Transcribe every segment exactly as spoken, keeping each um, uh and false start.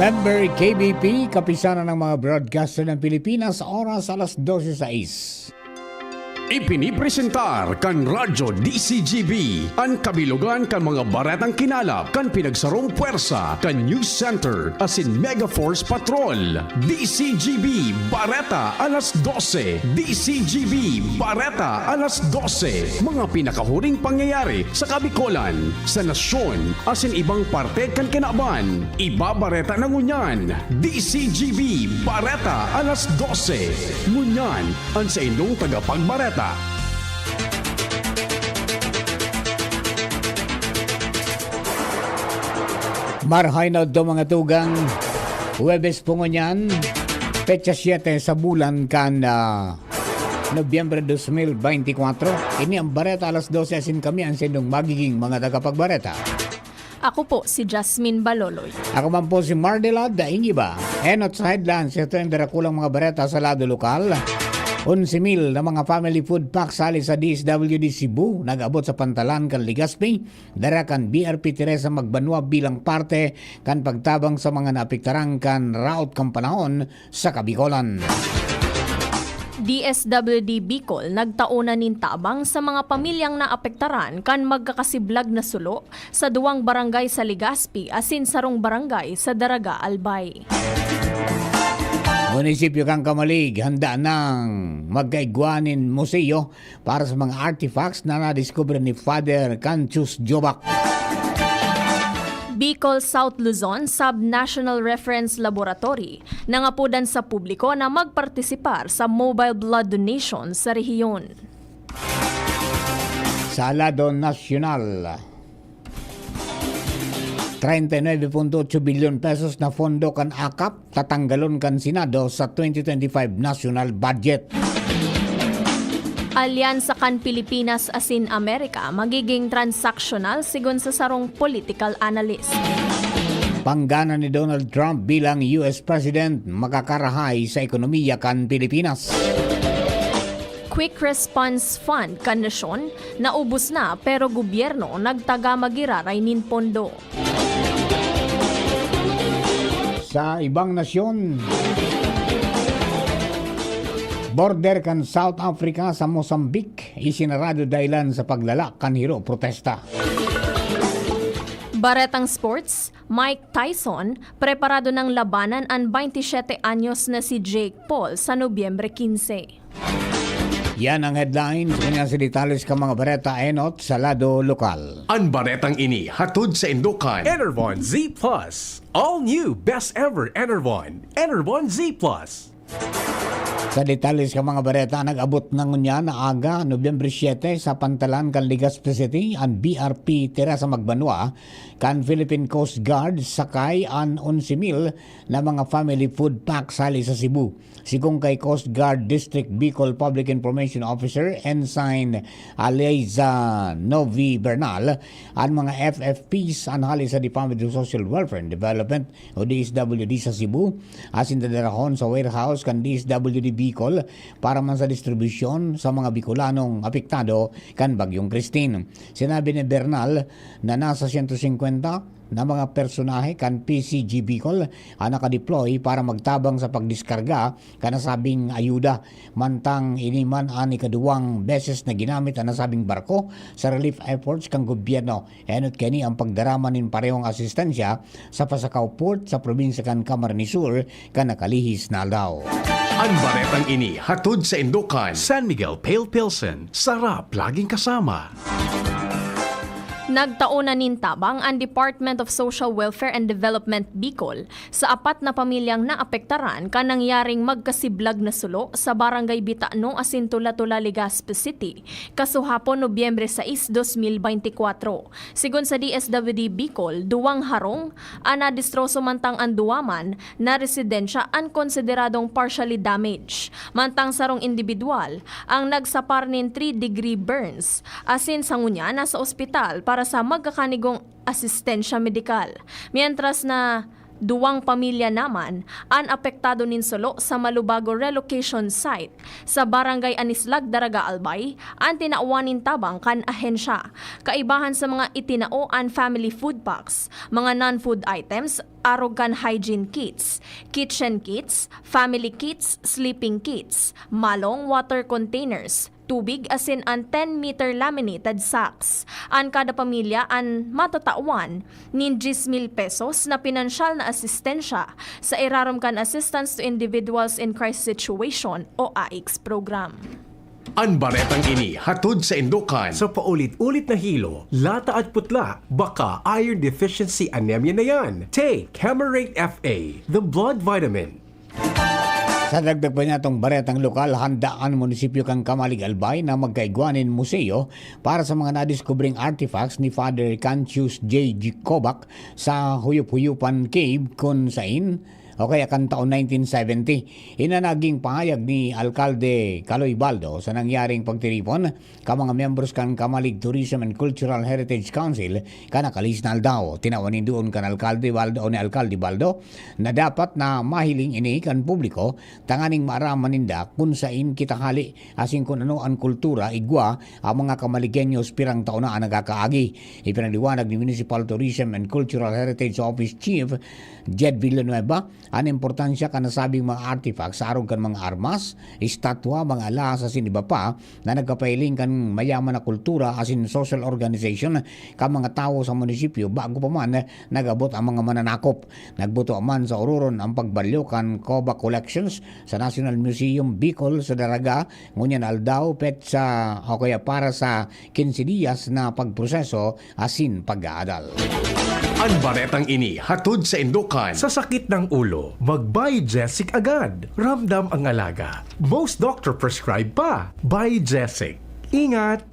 Member K B P, Kapisanan ng mga Broadcaster ng Pilipinas, oras alas dose sais. Ipinipresentar kan Radyo D C G B an kabilogan kan mga baretang kinalap kan pinagsarong pwersa kan News Center asin Mega Force Patrol. D C G B Bareta alas dose. D C G B Bareta alas dose. Mga pinakahuring pangyayari sa Kabikolan, sa nasyon, asin ibang parte kan kinaban. Ibabareta na ngunyan. D C G B Bareta alas dose. Ngunyan, an saindong tagapagbareta. Marahay na udto, mga tugang. Huwebes po ngunyan, petsa siyete sa bulan kan, ah, Nobyembre dos mil beintikwatro. Ini ang Bareta alas dose, asin kami ang saindong magiging mga tagapagbareta. Ako po si Jasmine Baloloy. Ako man po si Mardelad Daingiba. Enot sa headlines, ito ang darakulang mga bareta sa lado lokal. Onse mil na mga family food packs hali sa D S W D Cebu nag-abot sa pantalan kan Legazpi, dara kan B R P Teresa Magbanua bilang parte kan pagtabang sa mga naapektaran kan raot kan panahon sa Kabikolan. D S W D Bicol nagtao na nin tabang sa mga pamilyang naapektaran kan magkakasiblag na sulo sa duwang barangay sa Legazpi asin sarong barangay sa Daraga, Albay. Munisipyo kan Camalig handa nang magkaigwa nin museo para sa mga artifacts na nadiskubre ni Father Cantius Jobak. Bicol South Luzon Sub-National Reference Laboratory nangapodan sa publiko na magpartisipar sa mobile blood donation sa rehiyon. Sa lado nasyonal, treinta y nueve punto ocho bilyon pesos na pondo kan akap tatanggalon kan Senado sa twenty twenty-five national budget. Alyansa kan Pilipinas asin Amerika magiging transaksyonal, sigon sa sarong political analyst. Panggana ni Donald Trump bilang U S President makakarahay sa ekonomiya kan Pilipinas. Quick Response Fund kan nasyon naubos na, pero gobyerno nagtaga magiraray nin pondo. Sa ibang nasyon, border kan South Africa sa Mozambique isinarado dahilan sa paglala kan hiro protesta. Baretang sports, Mike Tyson, preparado nang labanan an baynte siyete anyos na si Jake Paul sa Nobyembre quince. Yan ang headlines. Ngunyan sa detalles kan mga bareta, enot sa lado lokal. An baretang ini hatod saindo kan Enervon Z Plus. All new, best ever Enervon. Enervon Z Plus. Sa detalles kan mga bareta, nag-abot na ngunyan na aga, Nobyembre siyete, sa pantalan kan Legazpi City, an B R P Teresa Magbanua kan Philippine Coast Guard, sakay an onse mil na mga family food packs hali sa Cebu. Sigon kay Coast Guard District Bicol Public Information Officer Ensign Aleiza Novi Bernal, an mga F F Ps an hali sa Department of Social Welfare and Development o D S W D sa Cebu, asin dadarahon sa warehouse kan D S W D Bicol para man sa distribusyon sa mga Bicolanong apektado kan Bagyong Christine. Sinabi ni Bernal na nasa siyento singkwenta na mga personahe kan P C G Bicol ang nakadeploy para magtabang sa pagdiskarga kan nasabing ayuda. Mantang ini man an ikaduwang beses na ginamit an nasabing barko sa relief efforts kan gobyerno. Enot kaini ang pagdarama nin parehong asistensya sa Pasacao Port sa probinsya kan Camarines Sur kan nakalihis na aldaw. An baretang ini hatod saindo kan San Miguel Pale Pilsen, sarap laging kasama. Nagtao na nin tabang an Department of Social Welfare and Development Bicol sa apat na pamilyang naapektaran kan nangyaring magkasiblag na sulo sa Barangay Bitano asin Tula-Tula, Legazpi City, kasuhapon, Nobyembre sais, dos mil beintikwatro. Sigon sa D S W D Bicol, duwang harong an nadistroso, mantang an duwa man na residensya an konsideradong partially damaged. Mantang sarong indibidwal ang nagsapar nin three-degree burns, asin sa ngunyan nasa ospital para sa magkakanigong asistensya medikal. Mientras na Duwang pamilya naman an apektado nin sulo sa Malubago Relocation Site sa Barangay Anislag, Daraga, Albay, an tinawan nin tabang kan ahensya. Kaibahan sa mga itinao an family food packs, mga non-food items, arog kan hygiene kits, kitchen kits, family kits, sleeping kits, malong, water containers, tubig asin an ten meter laminated sacks. An kada pamilya an matatawan nin diyes mil pesos na pinansyal na asistensya sa irarom kan Assistance to Individuals in Crisis Situation o AICS program. An baretang ini hatod sa Indokan. Sa paulit-ulit na hilo, lata at putla, baka iron deficiency anemia na yan. Take Camerate F A, the blood vitamin. Sa dagdag pa niya itong baretang lokal, handa ang munisipyo kan Camalig, Albay na magkaigwa nin museo para sa mga nadiskubreng artifacts ni Father Cantius J. G. Kobak sa Huyup-Huyupan Cave, kun sain o kaya kan taon nineteen seventy. Iyan an naging pahayag ni Alkalde Kaloy Baldo sa nangyaring pagtiripon kan mga miyembros kan Camalig Tourism and Cultural Heritage Council kan nakalis na aldaw. Tinawan nin duon kan Alkalde Baldo o ni Alkalde Baldo na dapat na mahiling ini kan publiko tanganing maaraman ninda kun sain kita hali asin kun ano an kultura, igwa, ang mga Camaligeños pirang taon na an nagkakaagi. Ipinaliwanag ni Municipal Tourism and Cultural Heritage Office Chief Jed Villanueva an importansya kan nasabing mga artifacts sa arog kan mga armas, estatwa, mga alahas asin iba pa na nagpapahiling kan mayaman na kultura asin social organization kan mga tawo sa munisipyo bago pa man nag-abot ang mga mananakop. Nagbuto man sa ororon ang pagbalyo kan Coba Collections sa National Museum Bicol sa Daraga ngunyan aldaw, petsa o kaya para sa quince dias na pagproseso asin pag-aadal. An baretang ini hatod sa Indokan. Sa sakit ng ulo, mag-Biogesic agad. Ramdam ang alaga. Most doctor prescribe pa. Biogesic. Ingat!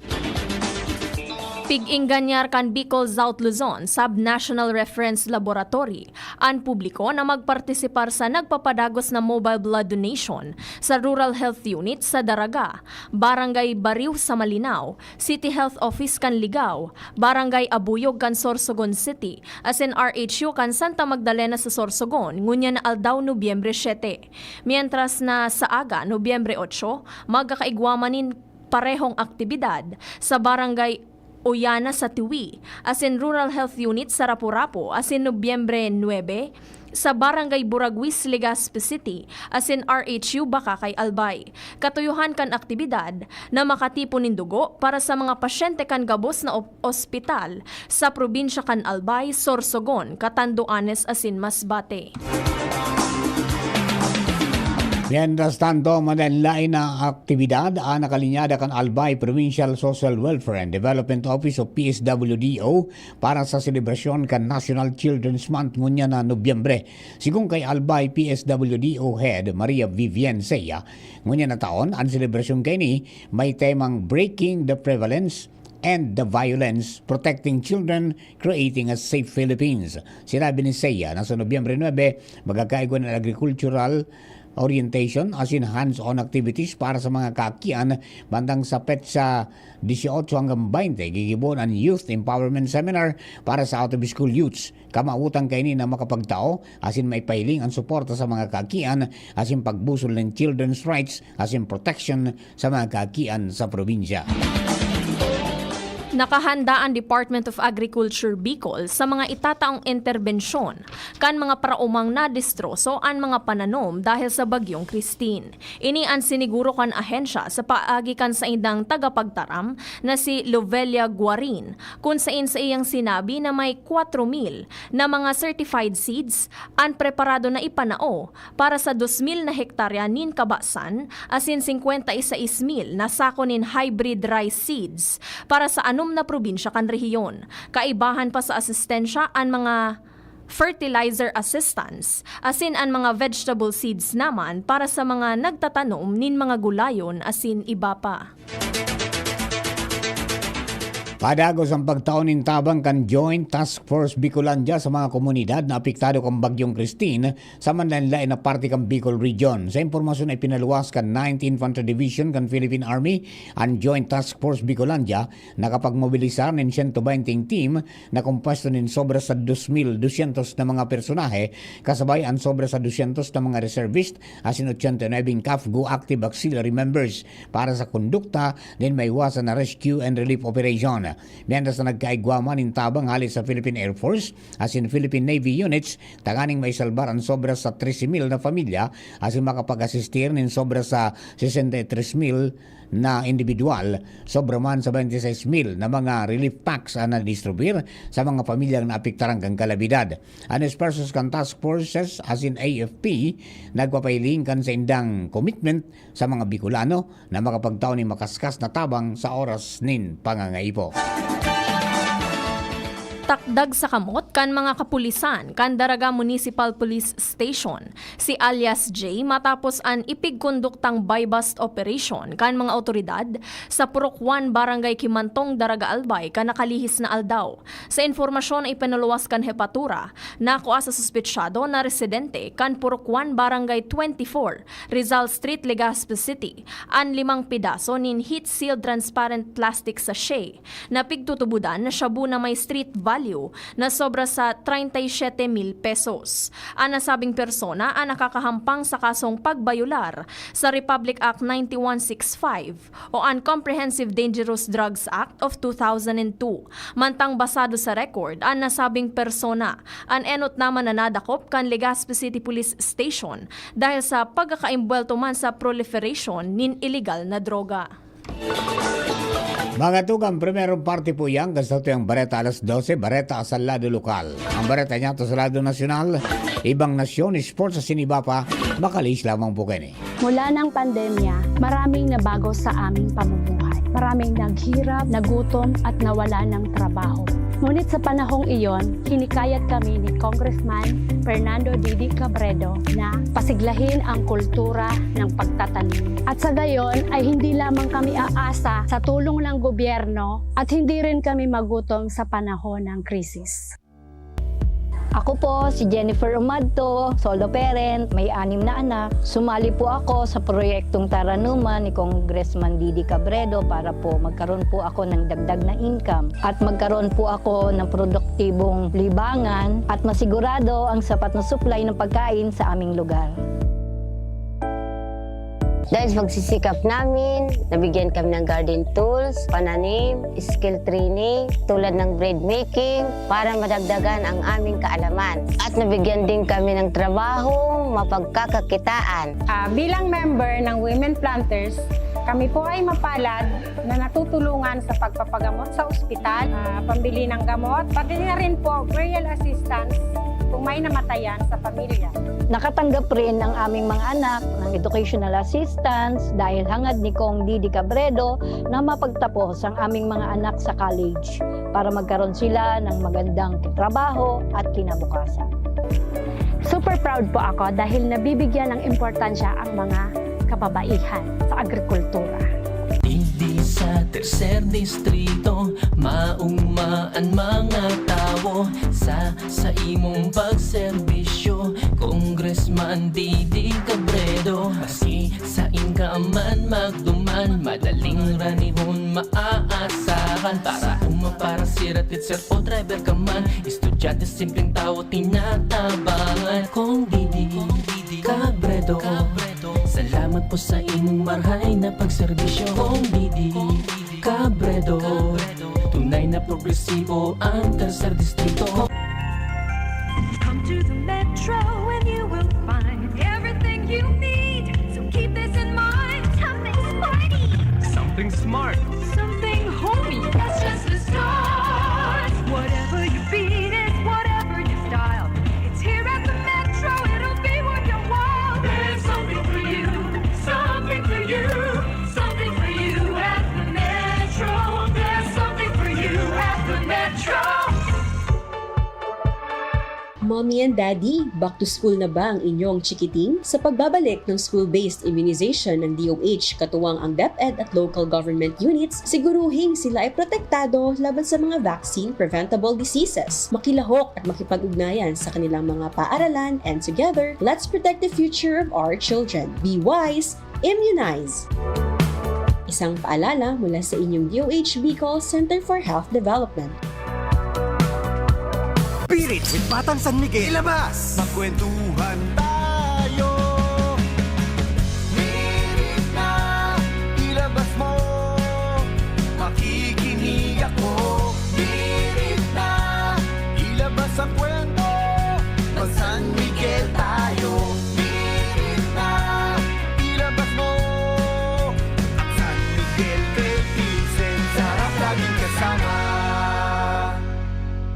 Pig-ingganyar kan Bicol South Luzon Sub-National Reference Laboratory an publiko na magpartisipar sa nagpapadagos na mobile blood donation sa Rural Health Unit sa Daraga, Barangay Bariw sa Malinao, City Health Office kan Ligao, Barangay Abuyog kan Sorsogon City, asin R H U kan Santa Magdalena sa Sorsogon, ngunyan na aldaw, Nobyembre siyete. Mientras na sa aga, Nobyembre otso, magkakaigwa man nin parehong aktibidad sa Barangay Oyana sa Tiwi, asin Rural Health Unit sa Rapu-Rapu, asin Nobyembre nuebe, sa Barangay Buraguis, Legazpi City, asin R H U Bacacay, Albay. Katuyohan kan aktibidad na makatipon nin dugo para sa mga pasyente kan gabos na op-, ospital sa probinsya kan Albay, Sorsogon, Catanduanes asin Masbate. Mientras tanto, madanlain na aktibidad ang nakalinyada kan Albay Provincial Social Welfare and Development Office o P S W D O para sa selebrasyon kan National Children's Month ngunyan na Nobyembre. Sigon kay Albay P S W D O Head Maria Vivian Seiya, ngunyan na taon, an selebrasyon kaini may temang Breaking the Prevalence and the Violence, Protecting Children, Creating a Safe Philippines. Sinabi ni Seiya na sa Nobyembre nuebe, magkakaigwa nin agricultural orientation asin hands-on activities para sa mga kaakian, bandang sa petsa dieciocho hanggang baynte, gigibohon an Youth Empowerment Seminar para sa out-of-school youths. Kamawotan kaini na makapagtao asin maipahiling an suporta sa mga kaakian asin pagbusol nin children's rights asin protection sa mga kaakian sa probinsya. Nakahanda ang Department of Agriculture Bicol sa mga itataong interbensyon kan mga paraomang nadestroso an mga pananom dahil sa Bagyong Christine. Ini an siniguro kan ahensya sa paagi kan saindang tagapagtaram na si Lovelia Guarin, kun sain sa iyang sinabi na may kwatro mil na mga certified seeds an preparado na ipanao para sa dos mil na hektarya nin kabasan, asin singkwenta y seis mil na sako nin hybrid rice seeds para sa anom na probinsya kan rehiyon. Kaibahan pa sa asistensya an mga fertilizer assistance, asin an mga vegetable seeds naman para sa mga nagtatanom nin mga gulayon asin iba pa. Padagos ang pagtao nin tabang kan Joint Task Force Bicolandia sa mga komunidad na apektado kan Bagyong Christine sa manlaen-laen na parte kan Bicol Region. Sa impormasyon na ipinaluwas kan Ninth Infantry Division kan Philippine Army, an Joint Task Force Bicolandia nakapagmobilisar nin siyento baynte team na kompuesto nin sobra sa dos mil dusyentos na mga personahe, kasabay an sobra sa dusyentos na mga reservist asin ochenta y nuebe CAFGU active auxiliary members para sa kondukta nin maiwasan na rescue and relief operation. Mientras na nagkaigwa man nin tabang hali sa Philippine Air Force asin Philippine Navy units tanganing maisalbar an sobra sa trese mil na pamilya asin makapag-asistir nin sobra sa sesenta y tres mil na indibidwal, sobra man sa baynte sais mil na mga relief packs an nadistribuyar sa mga pamilyang naapektaran kan kalamidad. An esfuerzos kan task forces asin A F P nagpapahiling kan saindang commitment sa mga Bicolano na makapagtao nin makaskas na tabang sa oras nin pangangaipo. Takdag sa kamot kan mga kapulisan kan Daraga Municipal Police Station si alias J matapos an ipigkonduktang buy-bust operation kan mga awtoridad sa Purok one, Barangay Kimantong, Daraga Albay kan nakalihis na aldaw. Sa impormasyon na ipinaluwas kan hepatura, nakua sa suspetsado na residente kan Purok one, Barangay twenty-four, Rizal Street, Legazpi City, an limang pedaso nin heat-sealed transparent plastic sachet na pigtutubodan na shabu na may street value na sobra sa treinta y siete mil pesos. An nasabing persona an nakakahampang sa kasong pagbayolar sa Republic Act ninety-one sixty-five o an Comprehensive Dangerous Drugs Act of two thousand and two. Mantang basado sa record, an nasabing persona an enot naman na nadakop kan Legazpi City Police Station dahil sa pagkakaimbwelto man sa proliferation nin iligal na droga. Mga tugang, primerong parte po yan, kan satuyang bareta alas dose, bareta sa lado lokal. Ang bareta niya to sa lado nasyonal, ibang nasyon, sports sa siniba pa, makalihis lamang po kaini. Mula ng pandemya, maraming nabago sa aming pamumuhay. Maraming naghirap, nagutom, at nawala ng trabaho. Ngunit sa panahong iyon, hinikayat kami ni Congressman Fernando Didi Cabredo na pasiglahin ang kultura ng pagtatanim. At sa gayon ay hindi lamang kami aasa sa tulong ng gobyerno at hindi rin kami magutom sa panahon ng krisis. Ako po si Jennifer Umadto, solo parent, may anim na anak. Sumali po ako sa proyektong Taranuman ni Congressman Didi Cabredo para po magkaroon po ako ng dagdag na income at magkaroon po ako ng produktibong libangan at masigurado ang sapat na supply ng pagkain sa aming lugar. Dahil sa pagsisikap namin, nabigyan kami ng garden tools, pananim, skill training, tulad ng bread making, para madagdagan ang aming kaalaman. At nabigyan din kami ng trabaho, mapagkakakitaan. Ah, bilang member ng Women Planters, kami po ay mapalad na natutulungan sa pagpapagamot sa ospital, ah, pambili ng gamot, pati na rin po burial assistance kung may namatayan sa pamilya. Nakatanggap rin ang aming mga anak ng educational assistance dahil hangad ni Cong Didi Cabredo na mapagtapos ang aming mga anak sa college para magkaroon sila ng magandang trabaho at kinabukasan. Super proud po ako dahil nabibigyan ng importansya ang mga kababaihan sa agrikultura. Digdi sa tercer distrito, maugma an mga tawo sa, sa imong pagserbisyo, Congressman Didi Cabredo. Maski sain ka man magduman, madaling ranihon maaasahan. Para uma, para sira, teacher o driver ka man, estudyante, simpleng tawo, tinatabangan. Cong Didi Cabredo, salamat po sa imong marahay na pagserbisyo. Cong Didi Cabredo, tunay na progresibo ang tercer distrito. Come to the Metro and you will find everything you need. So keep this in mind. Something sporty. Something smart. Something homey. That's just the start. Whatever your beat is, whatever your style, it's here at the Metro. It'll be worth your while. There's something for you. Something for you. Something for you. Mommy and Daddy, back to school na ba ang inyong chikiting? Sa pagbabalik ng school-based immunization ng D O H, katuwang ang DepEd at local government units, siguruhing sila ay protektado laban sa mga vaccine-preventable diseases. Makilahok at makipag-ugnayan sa kanilang mga paaralan, and together, let's protect the future of our children. Be wise, immunize! Isang paalala mula sa inyong D O H Bicol Center for Health Development. Birit with Batang San Miguel. Ilabas! Magkwentuhan tayo. Birit na, ilabas mo. Makikinig ako. Birit na, ilabas ang kwento. Mag San Miguel tayo. Birit na, ilabas mo. Ang San Miguel Philippines, sarap laging kasama.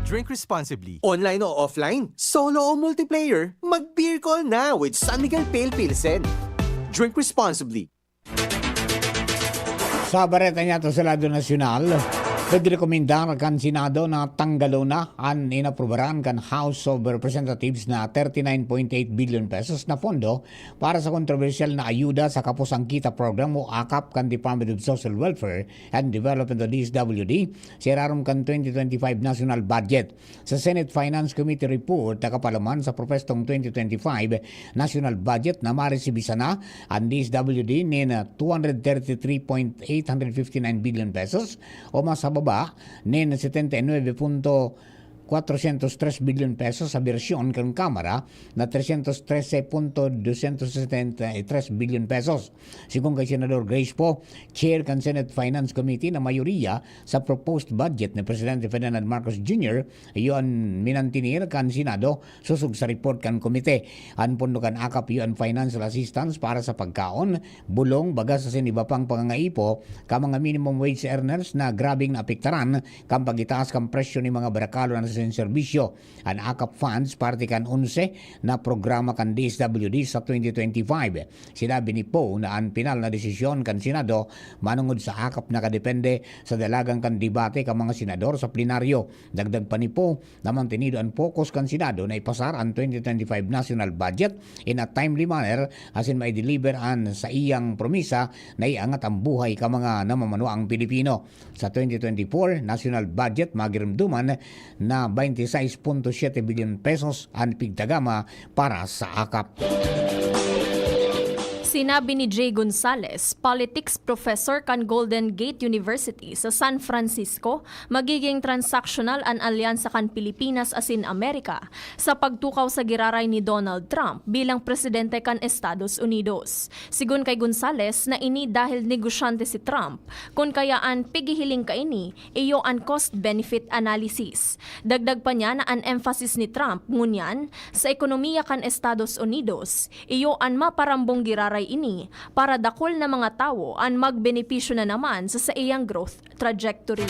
Drink responsibly. Online o offline, solo o multiplayer, mag-beer call na with San Miguel Pale Pilsen. Drink responsibly. Sa bareta niya to sa lado nasyonal, pwede rekomendar kan Senado na tanggalon na an inaprubaran kan House of Representatives na thirty nine point eight billion pesos na pondo para sa kontrobersyal na ayuda sa Kapusang Kita Program o akap kan Department of Social Welfare and Development o D S W D sa irarom kan twenty twenty-five national budget. Sa Senate Finance Committee report na kapalaman sa propestong twenty twenty-five national budget na maresibi sana an D S W D nin two hundred thirty three point eight hundred fifty nine billion pesos o mas hababa nin setenta y nueve punto kwatrosyentos tres bilyon pesos sa bersyon kan Kamara na tresyentos trese punto dosyentos setenta y tres bilyon pesos. Sigon kay Senador Grace Poe, chair kan Senate Finance Committee na mayoriya sa proposed budget ni Presidente Ferdinand Marcos Junior, iyo an minantener kan Senado sosog sa report kan komite. An pondo kan akap iyo an financial assistance para sa pagkaon, bulong, bagas asin iba pang pangangaipo kan mga minimum wage earners na grabeng naapektaran kan pag-itaas kan presyo nin mga barakalon asin serbisyo. An akap funds parte kan onse na programa kan D S W D sa twenty twenty-five. Sinabi ni Poe na an pinal na desisyon kan Senado manongod sa akap nakadepende sa dalagan kan debate kan mga senador sa plenaryo. Dagdag pa ni Poe na mantenido an focus kan Senado na ipasar an twenty twenty-five national budget in a timely manner asin maideliver an saiyang promisa na iangat an buhay kan mga namamanuang Pilipino. Sa twenty twenty-four national budget, magirumduman na twenty-six point seven bilyon pesos an pigtagama para sa akap. Sinabi ni Jay Gonzales, politics professor kan Golden Gate University sa San Francisco, magiging transaksyonal an alyansa kan Pilipinas asin Amerika sa pagtukaw sa giraray ni Donald Trump bilang presidente kan Estados Unidos. Sigon kay Gonzales na ini dahil negosyante si Trump, kun kaya an pigihiling kaini iyo an cost-benefit analysis. Dagdag pa niya na an emphasis ni Trump ngunyan sa ekonomiya kan Estados Unidos, iyo an maparambong giraray ini para dakul na mga tawo an magbenepisyo na naman sa saiyang growth trajectory.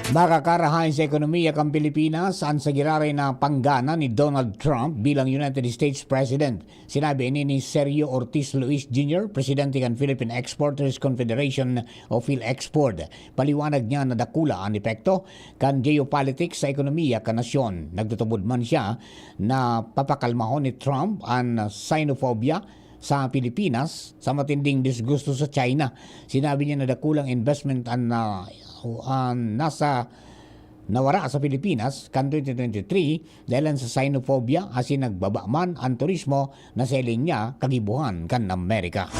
Makakarahay sa ekonomiya kan Pilipinas an sa giraray na panggana ni Donald Trump bilang United States President. Sinabi ini ni Sergio Ortiz Luis Junior, presidente kan Philippine Exporters Confederation o PhilExport. Paliwanag niya na dakula an epekto kan geopolitics sa ekonomiya kan nasyon. Nagtutubod man siya na papakalmahon ni Trump an xenophobia sa Pilipinas sa matinding disgusto sa China. Sinabi niya na dakulang investment an, ah, an nasa nawara sa Pilipinas kan twenty twenty-three dahel sa xenophobia asin nagbaba man an turismo na sa iling niya kagibohan kan Amerika.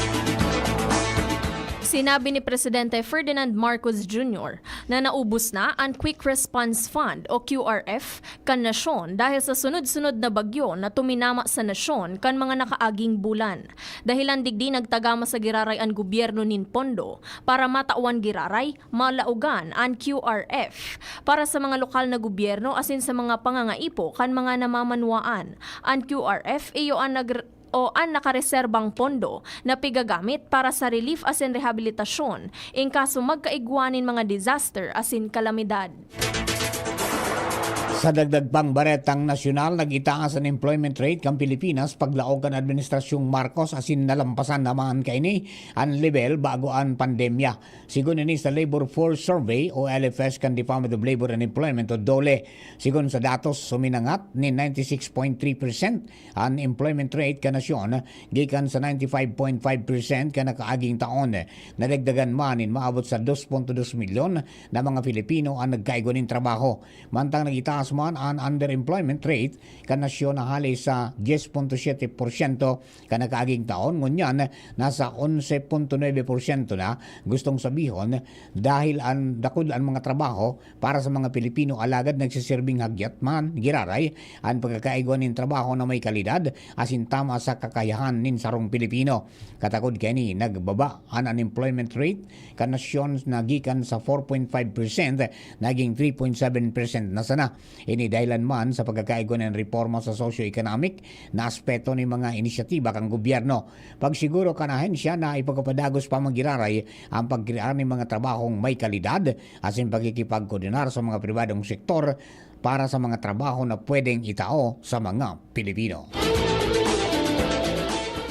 Sinabi ni Presidente Ferdinand Marcos Junior na naubos na an Quick Response Fund o Q R F kan nasyon dahil sa sunod-sunod na bagyo na tuminama sa nasyon kan mga nakaaging bulan. Dahilan digdi nagtagama sa giraray an gobyerno nin pondo para matawan giraray, malaogan an Q R F. Para sa mga lokal na gobyerno asin sa mga pangangaipo kan mga namamanwaan, an Q R F iyo an nag- o an nakareserbang pondo na pigagamit para sa relief asin rehabilitasyon in kaso magkaigwa nin mga disaster asin kalamidad. Sa dagdag pang baretang nasyonal, nag-itaas an employment rate kan Pilipinas paglaog kan Administrasyong Marcos, asin nalampasan naman kaini an lebel bago an pandemya. Sigon ini sa Labor Force Survey o L F S kan Department of Labor and Employment o DOLE. Sigon sa datos, suminangat nin ninety six point three percent an employment rate kan nasyon, gikan sa ninety five point five percent kan nakaaging taon. Nadagdagan man nin maabot sa dos punto dos milyon na mga Filipino an nagkaigwa nin trabaho. Mantang nag-itaas man an underemployment rate kan nasyon na hali sa diyes punto siyete porsyento kan nakaaging taon, ngunyan nasa onse punto nuebe porsyento na, gustong sabihon, dahil an dakul an mga trabaho para sa mga Pilipino, alagad nagsiserbing hagyat man giraray an pagkakaigwa nin trabaho na may kalidad asin tama sa kakayahan nin sarong Pilipino. Katakod kaini, nagbaba an unemployment rate kan nasyon na gikan sa four point five percent, naging three point seven percent na sana. Ini dahilan man sa pagkakaigwa nin reporma sa socio-economic na aspeto nin mga inisyatiba kan gobyerno. Pagsiguro kan ahensya na ipagpapadagos pa man giraray ang pagkrear nin mga trabahong may kalidad asin pakikipagkoordinar sa mga pribadong sektor para sa mga trabaho na pwedeng itao sa mga Pilipino.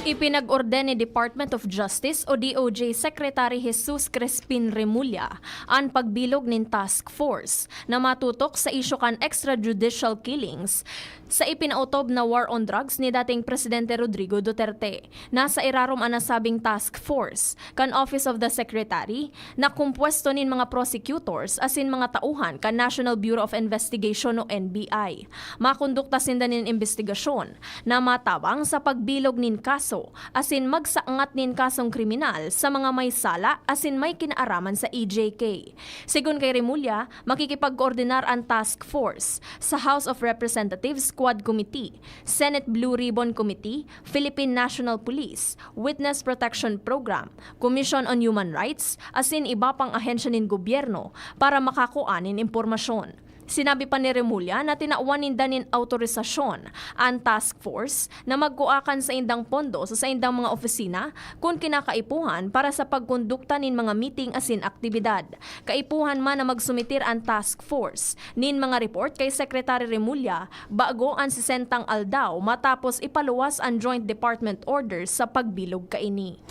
Ipinag-orden ni Department of Justice o D O J Secretary Jesus Crispin Remulla an pagbilog nin task force na matutok sa isyu kan extrajudicial killings sa ipinautob na war on drugs ni dating Presidente Rodrigo Duterte. Nasa irarom an nasabing task force kan Office of the Secretary na kompuesto nin mga prosecutors asin mga tauhan kan National Bureau of Investigation o N B I. Makondukta sinda nin imbestigasyon na matabang sa pagbilog nin kaso asin magsangat nin kasong kriminal sa mga may sala asin may kinaaraman sa E J K. Sigon kay Remulla, makikipagkoordinar an task force sa House of Representatives Quad Committee, Senate Blue Ribbon Committee, Philippine National Police, Witness Protection Program, Commission on Human Rights, asin iba pang ahensya nin gobyerno para makakua nin impormasyon. Sinabi pa ni Remulla na tinawan ninda nin awtorisasyon an task force na magkua kan saindang pondo sa saindang mga opisina kun kinakaipuhan para sa pagkondukta nin mga meeting asin aktibidad. Kaipuhan man na magsumitir an task force nin mga report kay Secretary Remulla bago an sesentang aldaw matapos ipaluwas an joint department orders sa pagbilog kaini.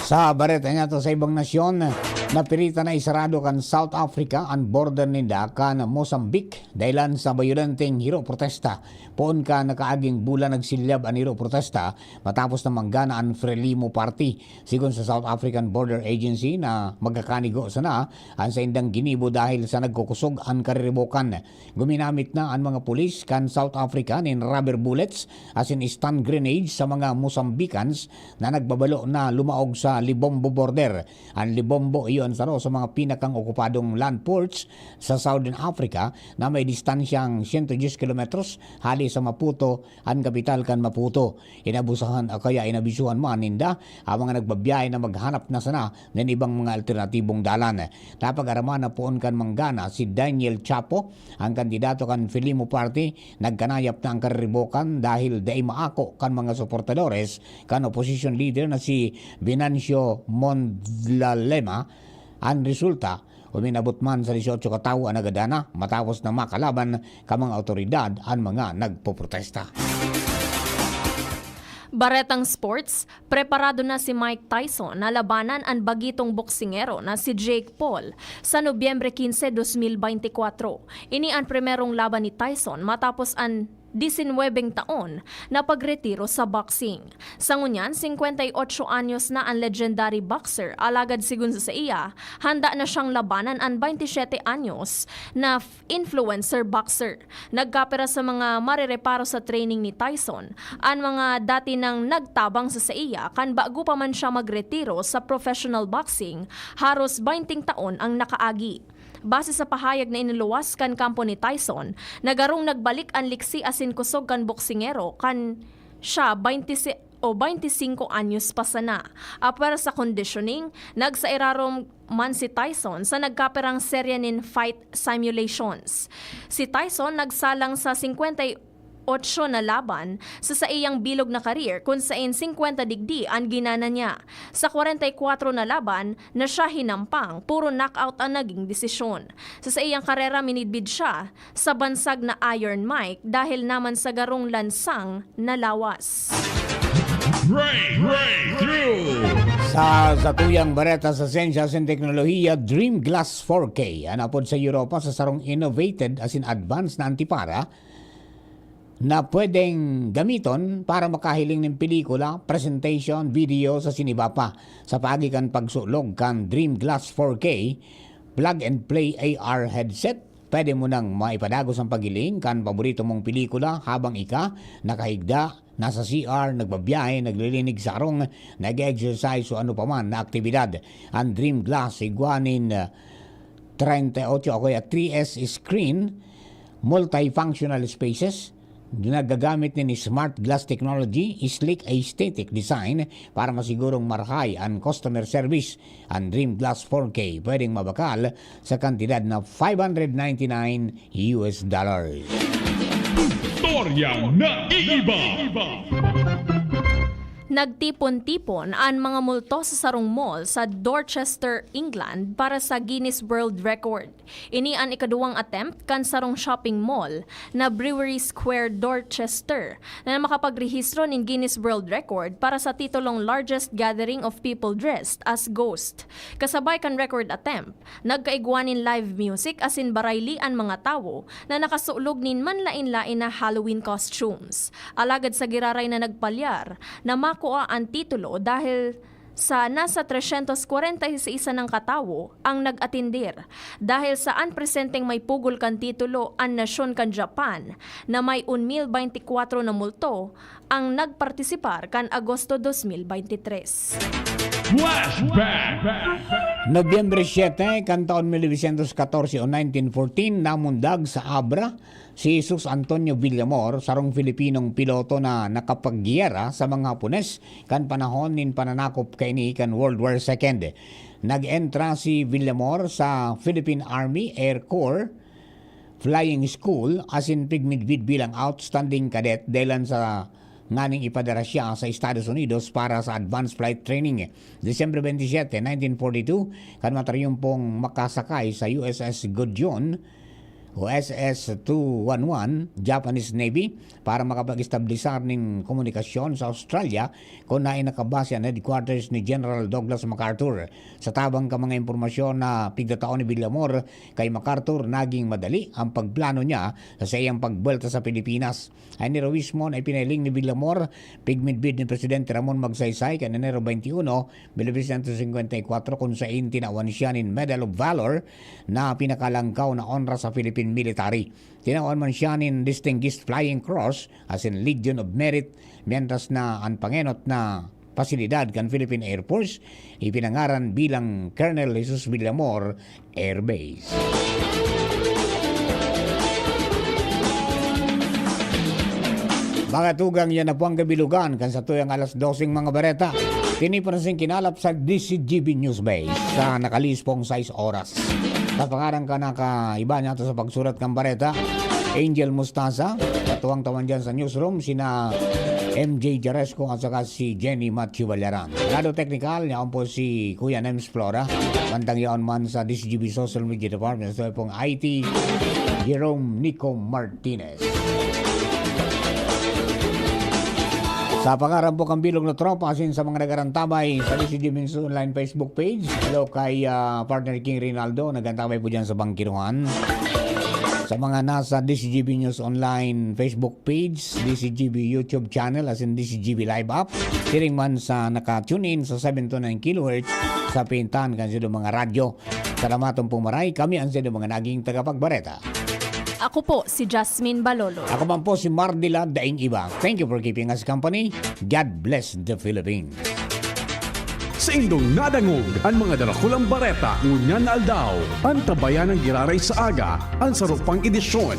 Sa bareta niya to sa ibang nasyon, napiritan na isarado kan South Africa an border ninda kan Mozambique dahilan sa bayolenteng hiro protesta. Poon kan nakaaging bulan nagsilyab an hiro protesta matapos na manggana an Frelimo Party. Sigon sa South African Border Agency na magkakanigo sana an saindang ginibo dahil sa nagkukusog an kariribokan. Guminamit na an mga pulis kan South Africa nin rubber bullets asin stun grenades sa mga Mozambicans na nagbabalo na lumaog sa Libombo border. An Libombo iyo an saro sa mga pinakang okupadong land ports sa Southern Africa na may distansyang siyento dyes kilometros hali sa Maputo, an kapital kan Maputo. Inabusahan o kaya inabisyuhan man ninda ang mga nagbabiyahe na maghanap na sana nin ibang mga alternatibong dalan. Napag-araman na poon kan manggana si Daniel Chapo, ang kandidato kan Frelimo Party. Nagkanayap na ang kariribokan dahil dai maako kan mga suportadores kan opposition leader na si Venancio Mondlalema. An resulta, uminabot man sa disyotso ka tawo an nagadana matapos na makalaban kan mga awtoridad an mga nagpoprotesta. Baretang sports, preparado na si Mike Tyson na labanan an bagitong boksingero na si Jake Paul sa Nobyembre quince, dos mil beintikwatro. Ini an primerong laban ni Tyson matapos an disinwebeng taon na pagretiro sa boxing. Sa ngunyan, singkwenta y otso anyos na an legendary boxer, alagad sigon sa saiya, handa na siyang labanan an baynte siyete anyos na f-, influencer boxer. Nagkapira sa mga marereparo sa training ni Tyson an mga dati nang nagtabang sa saiya kan bago pa man siya magretiro sa professional boxing, haros baynte taon ang nakaagi. Base sa pahayag na iniluwas kan kampo ni Tyson, na garong nagbalik an liksi asin kusog kan boksingero kan siya baynte si-, o baynte singko anyos pa sana. Apwera sa conditioning, nagsairarom man si Tyson sa nagkapirang serya nin fight simulations. Si Tyson nagsalang sa singkwenta y otso na laban sa saiyang bilog na career, kun saen singkwenta digdi an ginana niya. Sa kwarenta y kwatro na laban na siya hinampang, puro knockout an naging desisyon. Sa saiyang karera, minidbid siya sa bansag na Iron Mike dahil naman sa garong lansang na lawas. Breakthrough! Sa satuyang bareta sa siyensya asin teknolohiya, Dream Glass four K, an apod sa Europa sa sarong innovated asin advanced na antipara na pwedeng gamiton para makahiling nin pelikula, presentation, video asin iba pa. Sa paagi kan pagsulog kan Dream Glass four K, plug and play A R headset, pwede mo nang maipadagos an paghiling kan paborito mong pelikula habang ika nakahigda, nasa C R, nagbabiyahe, naglilinig sa harong, nag-exercise o ano pa man na aktibidad. An Dream Glass, igwa nin, ah, treinta y ocho o kaya three S screen, multifunctional spaces, nagagamit nin smart glass technology, sleek aesthetic design para masigurong marahay an customer service. An Dream Glass four K pwedeng mabakal sa kantidad na five hundred ninety-nine U S dollars. Istoryang naiiba. Nagtipon-tipon an mga multo sa sarong mall sa Dorchester, England para sa Guinness World Record. Ini an ikaduwang attempt kan sarong shopping mall na Brewery Square, Dorchester, na makapagrehistro nin Guinness World Record para sa titulong largest gathering of people dressed as ghost. Kasabay kan record attempt, nagkaigwa nin live music asin barayli an mga tawo na nakasulog nin manlaen-laen na Halloween costumes. Alagad sa giraray na nagpalyar na makua an titulo dahil sa nasa tresyentos kwarenta y seis sanang katawo ang nag-atender, dahil sa an presenteng may pugol kan titulo an nasyon kan Japan na may un mil baynti kwatro na multo ang nagpartisipar kan Agosto dos mil baynti tres. Flashback! Nobyembre siyete kan taon mil novecientos katorse o nineteen fourteen, namundag sa Abra si Jesus Antonio Villamor, sarong Filipinong piloto na nakapaggiyera sa mga Hapones kan panahon nin pananakop kaini kan World War Second. Nag-entra si Villamor sa Philippine Army Air Corps Flying School asin pigmidbid bilang outstanding cadet dahilan sa nganing ipadara siya sa Estados Unidos para sa advanced flight training. Disyembre twenty-seven, nineteen forty-two, kan matariyumpong makasakay sa U S S Gudjon o S S two one one Japanese Navy para makapag-establisar nin komunikasyon sa Australia, kun haen nakabase an headquarters ni General Douglas MacArthur. Sa tabang kan mga impormasyon na pigtatao ni Villamor kay MacArthur, naging madali ang pagplano niya sa saiyang pagbuwelta sa Pilipinas. An heroismo na ipinahiling ni Villamor, pigmidbid ni Presidente Ramon Magsaysay kan Enero twenty-one, mil novecientos cincuenta y cuatro, kun sain tinawan siya nin Medal of Valor na pinakalangkaw na onra sa Philippine military. Tinawan man siya nin Distinguished Flying Cross asin Legion of Merit, mientras na an pangenot na pasilidad kan Philippine Air Force ipinangaran bilang Colonel Jesus Villamor Air Base. Mga tugang, yan na po ang kabilugan kan satuyang alas doseng mga bareta. Tinipan sing kinalap sa D C G B News Base sa nakalihis pong sais oras. Sa pangaran ka nakaiba niya sa pagsurat kan bareta, Angel Mustasa, katuwang tawan dyan sa newsroom, sina M J Jaresco at saka si Jenny Matthew Ballaran. Lado teknikal, yaon po si Kuya Nems Flora. Mantang yaon man sa D C G B Social Media Department, sa pong I T, Jerome Nico Martinez. Sa pangaran po kang bilog na tropa, asin sa mga nagarantabay sa D C G B News Online Facebook page, hello kay, ah, partner King Rinaldo, nagantabay po dyan sa Bangkiruhan. Sa mga nasa D C G B News Online Facebook page, D C G B YouTube channel, asin D C G B Live app, siring man sa naka-tune in sa seven two nine kilohertz sa pintan kan siyudong mga radyo. Salamaton pong maray, kami an siyudong mga naging tagapagbareta. Ako po si Jasmine Balolo. Ako man po si Mardila Daing Iba. Thank you for keeping us company. God bless the Philippines. Saindong nadangog an mga darakulang bareta ngunyan na aldaw. Antabayan an giraray sa aga, an saro pang edisyon